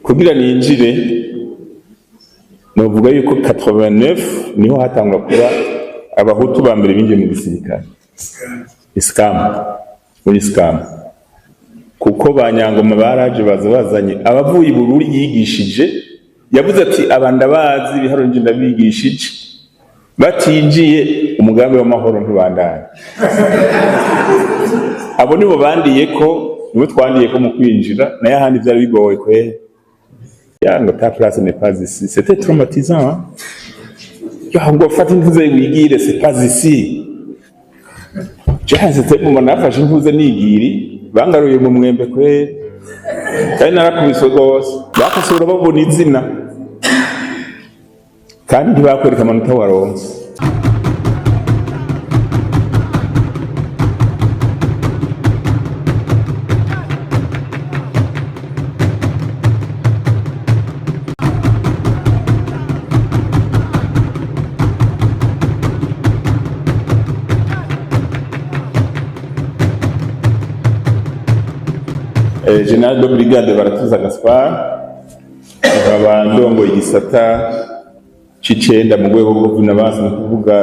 Kugira ninjire, novuga yuko 89 niho hatangwa kuba Abahutu ba mbere binjiye mu gisirikare, ISCAM, muri ISCAM, kuko ba Nyangoma baraje, baza bazanye abavuye i Bururi yigishije. Yavuze ati: "Aba ndabazi, ibiharuro nje ndabigishije, batinjiye umugambi w'amahoro ntibandanye." Abo nibo bandiye ko, nibo twandiye ko mu kwinjira. Nayo ahandi byari bigoye kweri. Ya ngo: "Ta place n'est pas ici." C'était traumatisant, hein? Ya ngo: "Fata intuze wigire, c'est pas ici." C'était mu nafashe intuze nigiri, bangaruye mu mwembe kweri, kandi narakubiswe rwose. Bakosora babona izina, kandi ntibakwereka amanota waronse. Général de brigade Baratuza Gaspard, nkaba ndongoye igisata c'icenda mu rwego rwo kwivuna abansi, ni ukuvuga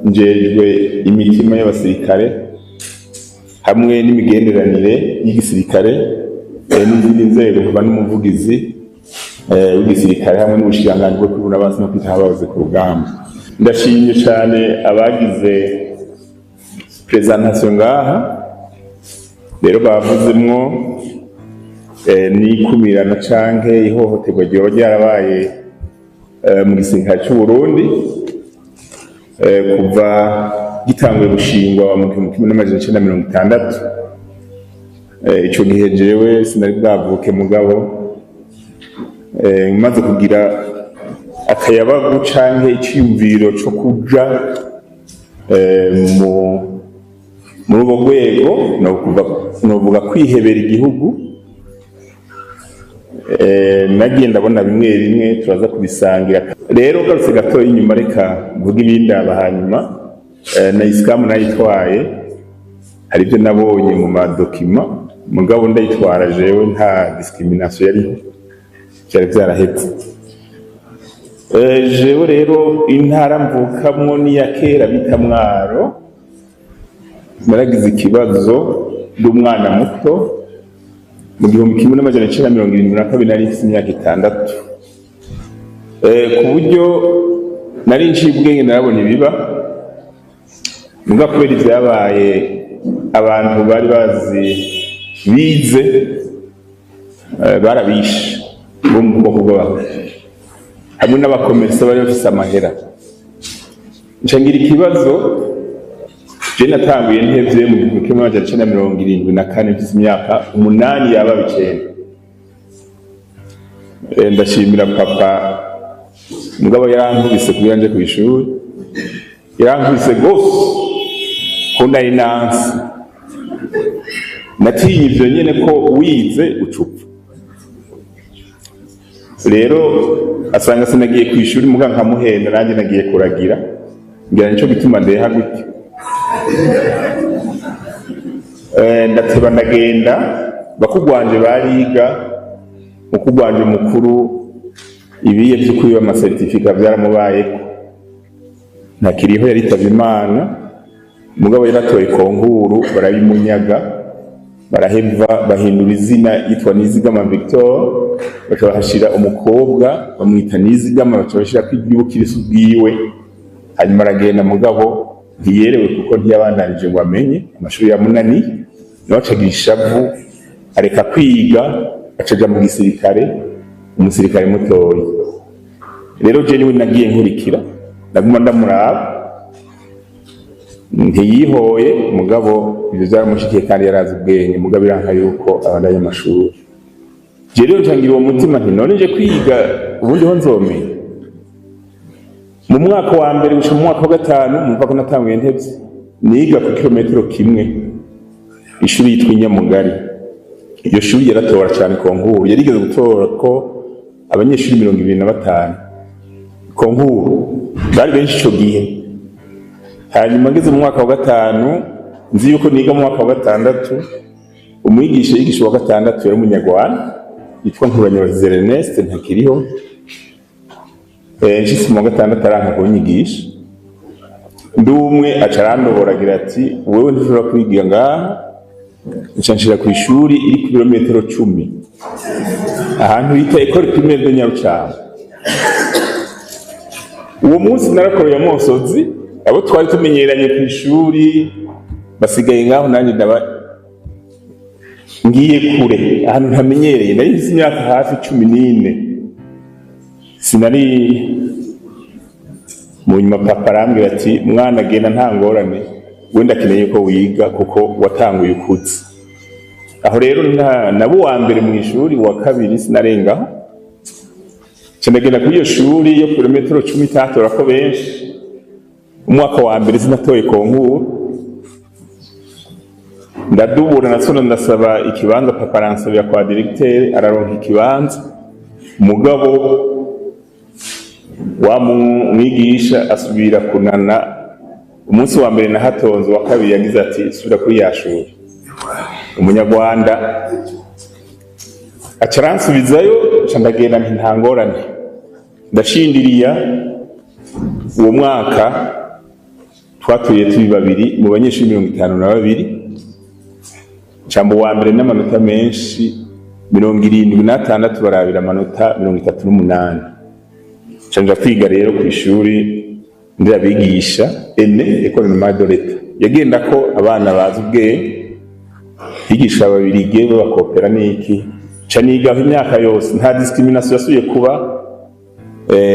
njejwe imitima y'abasirikare hamwe n'imigenderanire y'igisirikare n'izindi nzego, nkaba n'umuvugizi w'igisirikare hamwe n'ubushikiranganji bwo kwivuna abansi no kwitaho abahoze ku rugamba. Ndashimye cane abagize présentation ngaha. Rero bavuzemwo n'ikumirana canke ihohoterwa ryoba ryarabaye mu gisirikare c'u Burundi kuva gitanguye gushingwa mu 1960. Ico gihe jewe sinari bwavuke, mugabo maze kugira akayabagu canke iciyumviro co kuja muri urwo rwego, novuga kwihebera igihugu. Nagiye ndabona bimwe bimwe, turaza kubisangira. Rero garutse gatoya inyuma, reka mvuge ibindaba hanyuma. Na ISCAM nayitwaye, hari ibyo nabonye mu ma documents, mugabo ndayitwara jewe nta discrimination yariho, byari byarahetse. Jewe rero intara mvukamwo n'iya kera bita Mwaro. Naragize ikibazo ndi umwana muto mu 1972, nari mfise imyaka 6, ku buryo nari nciye ubwenge, narabona ibiba. Muga kubera ibyabaye, abantu bari bazi bize, barabishe bo mu bwoko bw'Abahutu hamwe n'abakomerisa bari bafise amahera. Nca ngira ikibazo. Je natanguye ntevye mu 1974, mfise imyaka 8 yaba 9. Ndashimira papa, mugabo yarankubise kugira nje kw'ishuri, yarankubise gose ko nari nansi natinye ivyo nyene ko wize ucupfa. Rero asanga sinagiye kw'ishuri, muga nkamuhenda nanjye nagiye kuragira, ngira nico gituma ndeha gutyo. Ndateba ndagenda. Bakugwanje bariga, mukugwanje mukuru ibiye vyo kwiba ama certificats vyaramubayeko, ntakiriho, yaritavye Imana. Mugabo yaratoye concours, barabimunyaga, baraheva bahindura izina, yitwa Nizigama Victor, baca bahashira umukobwa bamwita Nizigama, baca bashirako iry'ubukirisu bwiwe. Hanyuma aragenda, mugabo ntiyerewe kuko ntiyabandanije ngo amenye amashuri yamunaniye. Nawe acagira ishavu, areka kwiga, acaja mu gisirikare, umusirikare mutoyi. Rero je niwe nagiye nkurikira, ndaguma ndamuraba, ntiyihoye. Mugabo ivyo vyaramushikiye kandi yarazi ubwenge, mugabo iranka yuko abandanya amashuri. Je rero ncangira uwo mutima nti: "None nje kwiga, ubundi ho nzomenya?" Mu mwaka wa mbere gushika mu mwaka wa gatanu, mumva ko natanguye ntevye, niga ku kilometero kimwe, ishuri yitwa Inyamugari. Iyo shuri yaratora cyane concours, yarigeze gutora ko abanyeshuri 25 concours, bari benshi ico gihe. Hanyuma ngeze mu mwaka wa gatanu, nzi yuko niga mu mwaka wa gatandatu, umwigisha yigisha wa gatandatu yari Umunyarwanda. Yitwa Nkuranyabahizi Ernest, ntakiriho. Nshitse mu wa gatandatu aranka kunyigisha ndi umwe, aca arandobora agira ati: "Wewe ntushobora kwiga ngaha." Nca nshira kw'ishuri iri ku birometero 10, ahantu bita École Primaire de Nyarucama. Uwo munsi narakoreye amosozi. Abo twari tumenyeranye ku ishuri basigaye ngaho, nanjye ndaba ngiye kure ahantu ntamenyereye. Nari mfise imyaka hafi 14, sinari. Mu nyuma papa arambwira ati: "Mwana, genda, nta ngorane, wenda akeneye ko wiga kuko watanguye ukuze." Aho rero nabo uwa mbere mu ishuri, uwa kabiri sinarengaho. Nca ndagenda kuri iyo shuri yo kilometero 10 itatorako benshi. Umwaka wa mbere sinatoye concours, ndadubura, nasona ndasaba ikibanza. Papa aransabira kwa directeur, araronka ikibanza. Mugabo wa mwigisha asubira kunana. Umunsi wa mbere nahatonze, uwa kabiri yagize ati: "Subira kuri ya shuri." Umunyarwanda aca aransubizayo. Nca ndagenda nti: "Nta ngorane." Ndashindiriya uwo mwaka. Twatuye turi babiri mu banyeshuri 52. Ncamba uwa mbere n'amanota menshi, 76, barabira amanota 38. Nca nja kwiga rero ku ishuri nderabigisha ene, École Normale de l'État. Yagenda ko abana bazi ubwenge, higisha ababirige babakopera n'iki. Nca nigaho imyaka yose, nta discrimination yasubiye kuba.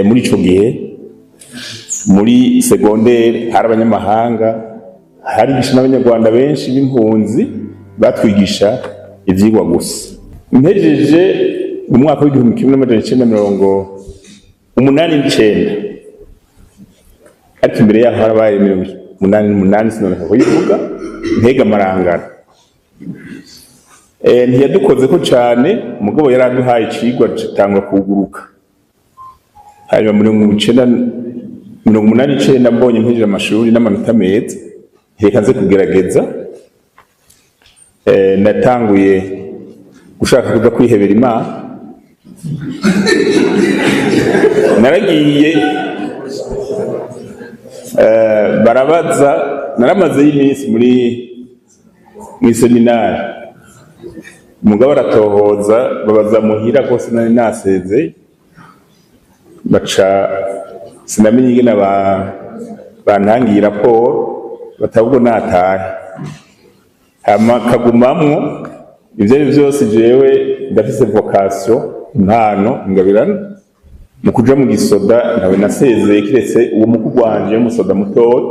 Muri ico gihe muri secondaire hari abanyamahanga, harigisha n'abanyarwanda benshi b'impunzi, batwigisha ivyigwa gusa. Mpejeje mu mwaka w'1989, ariko imbere yaho harabaye 88, sinoneka kuyivuga. Ntega amarangara ntiyadukozeko cane, mugabo yaraduhaye icigwa citangwa kuguruka. Hanyuma 89, mbonye mpejeje amashuri n'amanota meza, reka nze kugerageza. Natanguye gushaka kuja kwihebera Imana. Naragiye, barabaza. Naramazeyo iminsi muri mw'iseminari, umugabo aratohoza, babaza muhira kose nari nasezeye, baca sinamenye ingene bantangiye raporo, batabwo natahe hama kagumamwo. Ivyo ari vyose, jewe ndafise vocation, impano, ingabirano mu kuja mu gisoda. Ntawe nasezeye kiretse uwo mukuru wanje w'umusoda mutoya.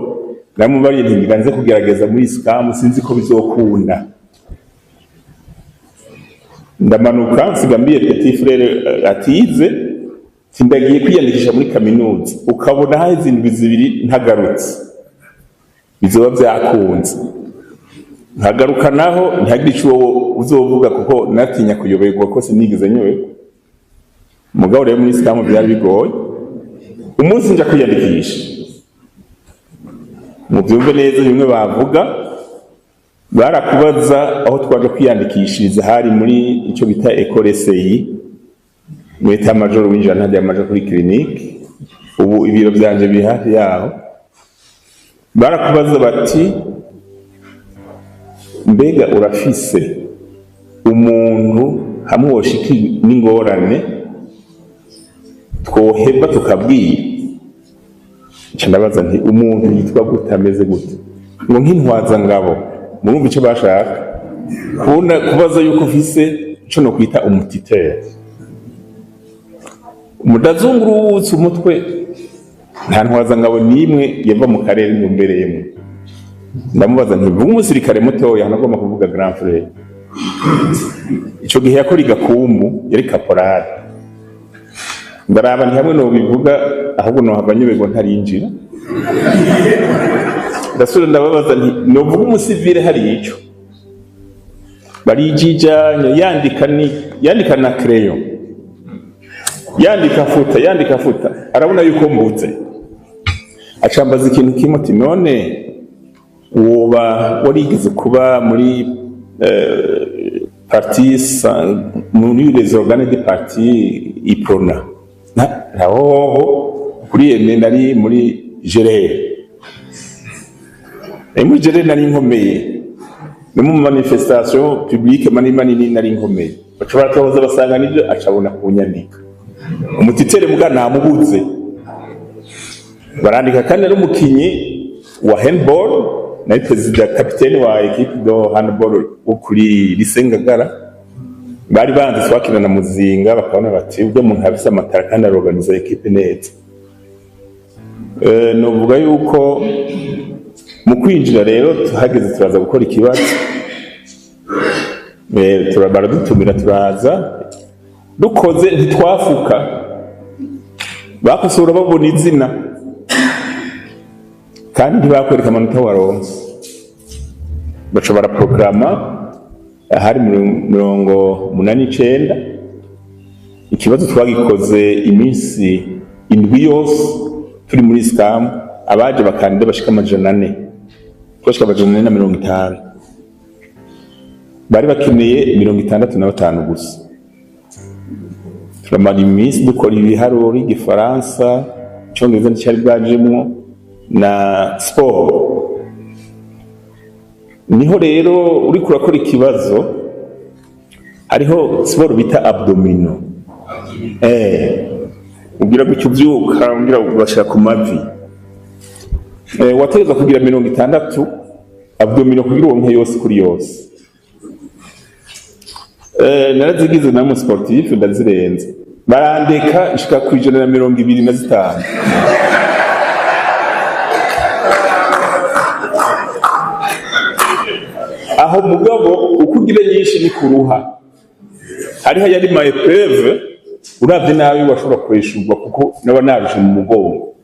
Namubariye nti: "Ngira nze kugerageza muri ISCAM, sinzi ko bizokunda." Ndamanuka, nsiga mbiye petit frère atize, sindagiye kwiyandikisha muri kaminuza. Ukabona haheze indwi 2 ntagarutse, bizoba vyakunze. Nkagaruka naho ntihagire ico uwo uzovuga, kuko natinya kuyoberwa ko sinigeze nyoberwa. Mugabo rero muri ISCAM byari bigoye. Umunsi nja kwiyandikisha, muvyumve neza bimwe bavuga, barakubaza. Aho twaje kwiyandikishiriza hari muri ico bita École SI, muri état-major. Winjira ntajya amaja kuri clinique, ubu ibiro vyanje biri hafi yaho. Barakubaza bati: "Mbega urafise umuntu hamwe woshika n'ingorane twoheva tukabwira?" Nca ndabaza nti: "Umuntu yitwa gute, ameze gute?" Ngo: "Nk'intwazangabo." Murumva ico bashaka kubona, kubaza yuko ufise ico no kwita umutitere. Umudazungurutse umutwe, nta ntwazangabo n'imwe yava mu karere ntumbereyemo. Ndamubaza nti: "Vuga umusirikare mutoya." Nagomba kuvuga grand frère. Ico gihe yakora igakumbu, yari caporal. Ndaraba nti hamwe nobivuga ahubwo nohava nyoberwa ntarinjira. Ndasubira ndababaza nti: "Novuga umusivile hari ico?" Barijijanya, yandika ni yandika na crayon, yandika futa, yandika futa. Arabona yuko mbuze, acambaza ikintu kimwe ati: "None woba warigeze kuba muri Parti muri les organes de parti Uprona, naho kuri ene nari muri GRR, nari muri GRR, nari nkomeye no mu manifestation publique manini manini, nari nkomeye. Baca baratohoza basanga nibyo, acabona kunyandika umutitere, muga namubuze. Barandika kandi ari umukinyi wa handball, nari perezida capitaine wa équipe de handball wo kuri lycée Ngagara. Bari banze twakina na Muzinga, bakabona bati ubwo umuntu afise amatara kandi arorganiza équipe neza. Novuga yuko mu kwinjira rero tuhageze turaza gukora ikibazo. Baradutumira turaza, dukoze ntitwafuka, bakosora babona izina kandi ntibakwereka amanota waronse. Baca baraprograma ahari 89. Ikibazo twagikoze iminsi 7 yose turi muri ISCAM, abaje bakandida bashika 400, twashika 450, bari bakeneye 65 gusa. Turamara iminsi dukora ibiharuro, igifaransa, icongereza nticyari bwajemwo, na sport. Niho rero uriko urakora ikibazo, hariho sport bita abdominaux, ugira gutyo uvyuka ugira ugashira ku mavi. Wategerezwa kugira 60 abdominaux kugira uronke yose kuri yose. Narazigize na mu sportif ndazirenza, barandeka nshika ku 125. Aho mugabo uko ugira nyinshi ni kuruha. Hariho yari ma épreuve uravye nabi washobora kweshurwa, kuko naba narushe mu mugongo,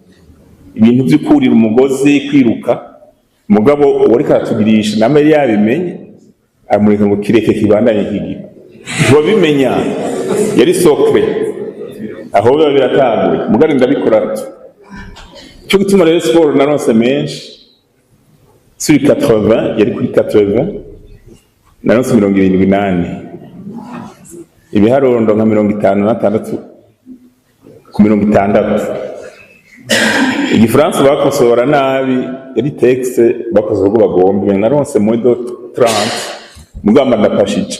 ibintu vyo kurira umugozi, kwiruka. Mugabo uwariko aratugirisha namwe yari yabimenye, amureka ngo kireke kibandanye kigira, ntiwabimenya yari sokre aho biba biratanguye. Mugabo ndabikora. Cyo gituma rero sport naronse menshi sur 80, yari kuri 80 naronse 78, ibiharuro nka 56 ku 60. Igifaransa bakosora nabi, yari texte bakosora uko bagomba, naronse moins de 30, mugamba ndapashije.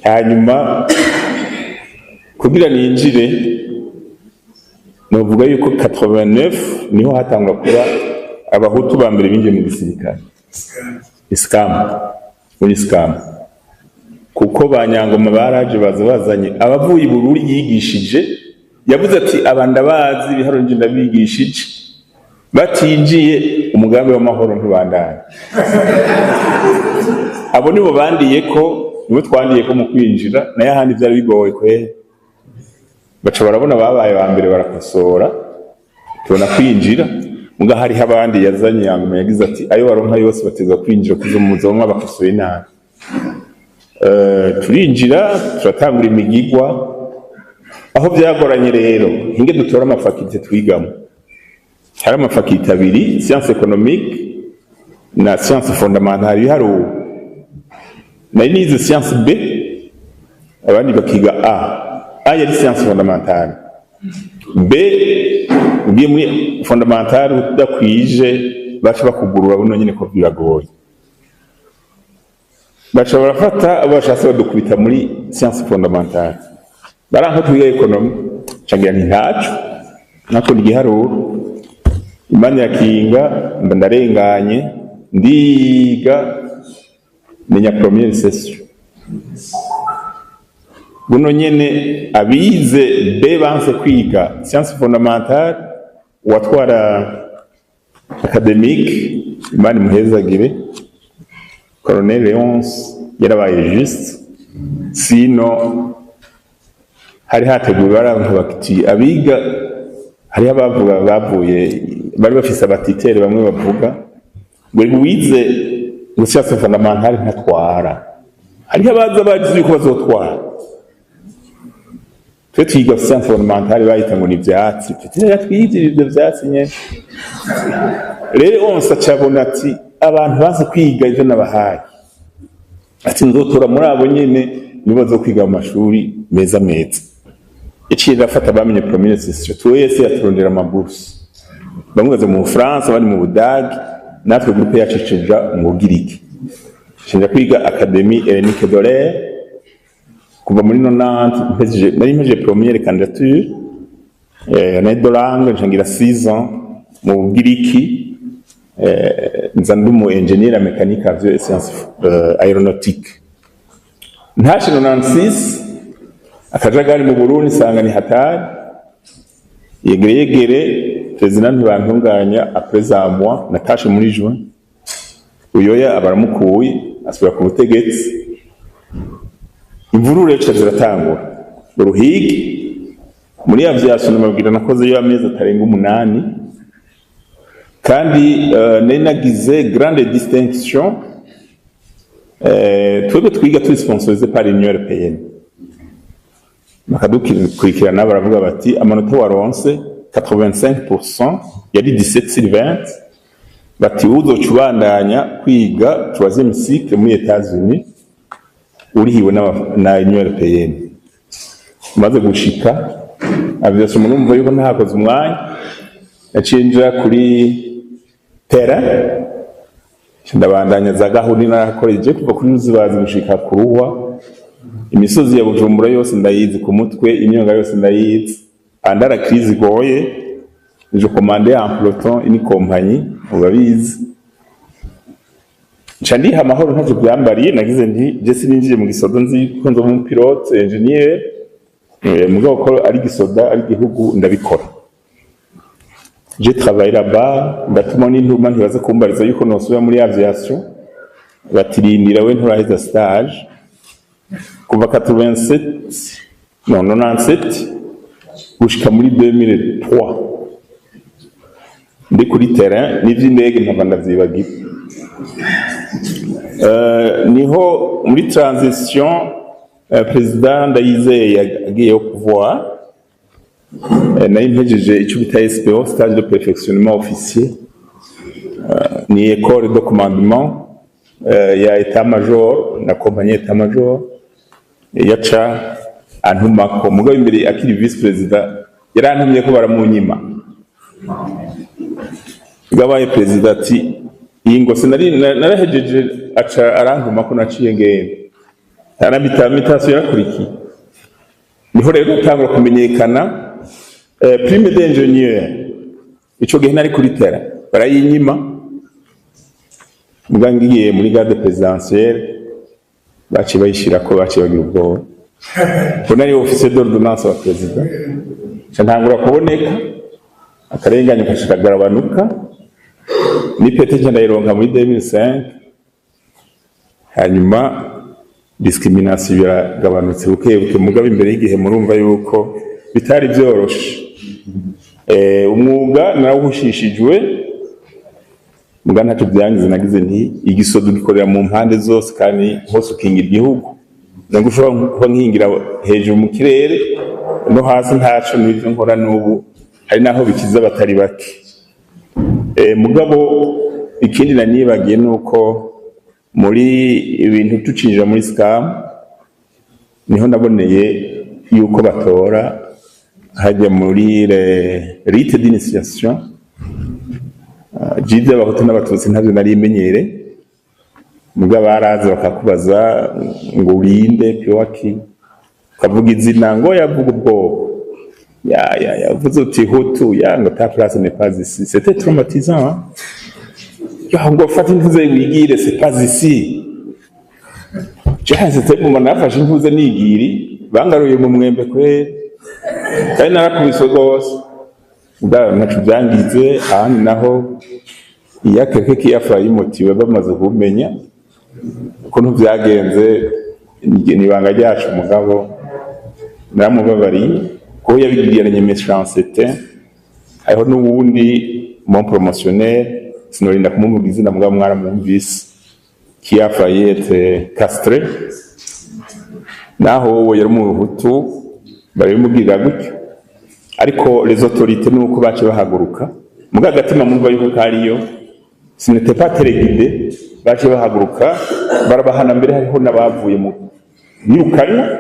Hanyuma kugira ninjire, novuga yuko 89 niho hatangwa kuba abahutu ba mbere binjiye mu gisirikare ISCAM, muri ISCAM, kuko ba Nyangoma baraje baza bazanye abavuye i Bururi yigishije. Yavuze ati aba ndabazi, ibiharuro nje ndabigishije, batinjiye umugambi w'amahoro ntibandanye. Abo nibo bandiye ko, nibo twandiye ko mu kwinjira, nayo ahandi byari bigoye kweri. Baca barabona babaye ba mbere, barakosora, tubona kwinjira. Muga hariho abandi yazanye, yangoma yagize ati ayo baronka yose bateza kwinjira kuzo muzomwa bakosoye nabi. Turinjira turatangura imigigwa. Aho byagoranye rero hinge dutora ama facultés twigamo. Hari ama facultés abiri, science économique na science fondamentale, ibiharuro. Nari nize science B, abandi bakiga A. A yari science fondamentale, B ugiye muri fondamentale udakwije baca bakugurura buno nyene ko biragoye. Baca barafata abo bashatse badukubita muri science fondamentale, baranka twiga économie. Cangira nti ntaco nakunda igiharuro, Imana irakinga mba ndarenganye, ndiga menya première session. Buno nyene abize B banse kwiga science fondamentale, uwatwara académique, Imana imuhezagire, Colonel Léonce, yarabaye juste. Sino hari hateguwe baranka bati abiga, hariho abavuga bavuye bari bafise abatitere bamwe bavuga ngo wize ngo science fondamentale ntatwara. Hariho abaza bagize yuko bazotwara. Twe twiga science fondamentale bayita ngo ni ivyatsi, tuti twize ivyo vyatsi nyene. Rero onse acabona ati abantu bazi kwiga ivyo nabahaye. Ati nzotora muri abo nyene, nibo bazokwiga mu mashuri meza meza. Yaciye irafata bamenye première session twese, yaturondera ama bourses, bamwe baza mu Bufaransa, abandi mu Budagi. Natwe groupe yacu cija mu Bugiriki, cija kwiga Académie Hellénique de l'Air. Kuva muri 90 mpejeje, nari mpejeje première candidature année de langue, nca 6 ans mu Bugiriki. Nza ndi umu ingénieur en mécanique avion et sciences aéronautique. Ntashe 96, akajagari mu Burundi, nsanga ni hatari, yegere yegere. Président Ntibantunganya, après za mois, natashe muri juin, Uyoya abaramukuye, asubira ku butegetsi. Imvururu rero ziratangura, uruhigi muri aviation. Namabwira nakoze yo amezi atarenga 8, kandi nari nagize grande distinction. Twebwe twiga turi sponsorisé par l'Union européenne, bakadukurikirana, baravuga bati amanota waronse 85%, yari 17 sur 20, bati uzoca ubandanya kwiga troisième cycle muri États-Unis urihiwe na Union européenne. Maze gushika aviation, murumva yuko ntahakoze umwanya, naciye nja kuri terrain, ndabandanya za gahunda narakoreje kuva kuri Ruzibazi gushika ku Ruhwa. Imisozi ya Bujumbura yose ndayizi ku mutwe, imyonga yose ndayizi. Pendant la crise igoye, je commandais un peloton, une compagnie, urabizi. Nca ndiha amahoro, ntavyo byambariye. Nagize nti je sininjiye mu gisoda nzi ko nzoba umu pilote ingénieur, mugabo ko ari gisoda, ari igihugu, ndabikora. J'ai travaillé là-bas, ndatuma n'intuma ntibaze kumbariza yuko nosubira muri aviation, batirindira we nturaheza stage. Kuva 87, non, 97 gushika muri 2003 ndi kuri terrain, n'ivy'indege mpava ndavyibagira. Niho muri transition, président Ndayizeye yagiye au pouvoir. Nari mpejeje icyo bita SPO, stage de perfectionnement officier, ni école de commandement ya état major na compagnie état major. Yaca antumako, mugabo imbere akiri vice président yarantumye ko baramunyima. Gabaye président ati iyi ngo sinari narahejeje, aca arantuma ko naciye ngenda aramita mutation yarakurikiye. Niho rero natangura kumenyekana. Prime d'ingénieur, ico gihe nari kuri terrain, barayinyima. Mbwa ngiye muri garde présidentielle, baciye bayishirako, baciye bagira ubwoba ko nari officier d'ordonnance wa président. Nca ntangura kuboneka, akarengane kashikagabanuka, n'ipete nca ndayironka muri 2005. Hanyuma discrimination biragabanutse buke buke, mugabo imbere y'igihe murumva yuko bitari vyoroshe. Umwuga narawuhushishijwe, muga ntacyo byangize. Nagize nti igisodo gikorera mu mpande zose kandi hose ukingira igihugu, nubwo ushobora kuba nkingira hejuru mu kirere no hasi, ntaco n'ivyo nkora n'ubu hari naho bikiza abatari bake. Mugabo ikindi nanibagiye nuko muri ibintu tucinjira muri ISCAM, niho naboneye yuko batora hajya muri rite d'initiation jize abahutu n'abatutsi, ntavyo nari menyere. Mugabo baraza bakakubaza ngo urinde piwaki, ukavuga izina, ngo yavuga ubwoko, ya ya yavuze uti hutu, ya ngo ta place n'est pas ici. C'était traumatisant, hein? Ya ngo fata intuze wigire, c'est pas ici. C'était mu nafashe intuze nigiri, bangaruye mu mwembe kweri, kandi narakubiswe rwose. Mugabo ntaco byangize. Ahandi naho iya quelqu'un qui a failli motivé, bamaze kumenya ukuntu byagenze, ni ibanga ryacu. Mugabo naramubabariye kuko yabigiranye méchanceté. Hariho n'uwundi mon promotionnaire, sinorinda kumuvuga izina, mugabo mwaramwumvise, qui a failli être castré, naho wowe yari umuhutu, barabimubwira gutyo. Ariko les autorités nuko bace bahaguruka, muga agatima mumva yuko kariyo, ce n'était pas téléguidé, bace bahaguruka. Barabahana, mbere hariho n'abavuye mu birukanywa.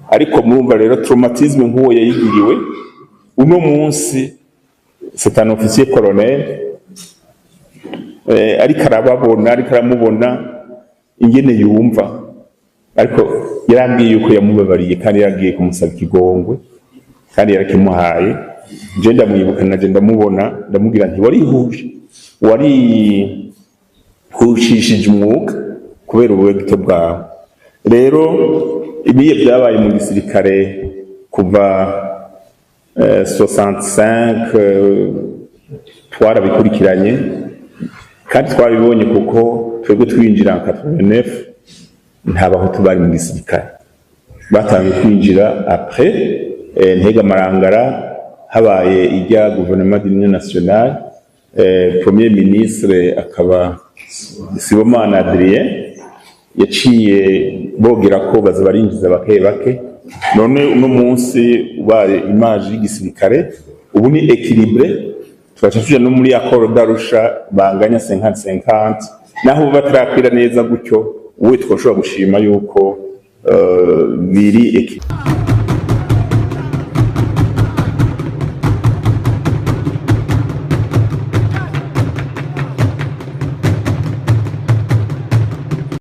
Ariko murumva rero, traumatisme nk'uwo yayigiriwe, uno munsi c'est un officier colonel, ariko arababona, ariko aramubona ingene yumva. Ariko yarambwiye yuko yamubabariye kandi yaragiye kumusaba ikigongwe kandi yarakimuhaye. Je ndamwibuka, naje ndamubona, ndamubwira nti: "Warihuje, warihushishije umwuka kubera ubugito bwawe." Rero ibiye byabaye mu gisirikare kuva 65, twarabikurikiranye kandi twabibonye, kuko twebwe twinjira en 89 nta Bahutu bari mu gisirikare. Batangiye kwinjira après Ntega Marangara, habaye ijya gouvernement d'union nationale, premier ministre akaba Sibomana Adrien. Yaciye bogera ko baza barinjiza bake bake. None uno munsi ubaye image y'igisirikare ubu ni équilibré. Tugaca tuja no muri accord d'Arusha, banganya 50-50, naho batarakwira neza gutyo. Uwe twoshobora gushima yuko biri équilibré.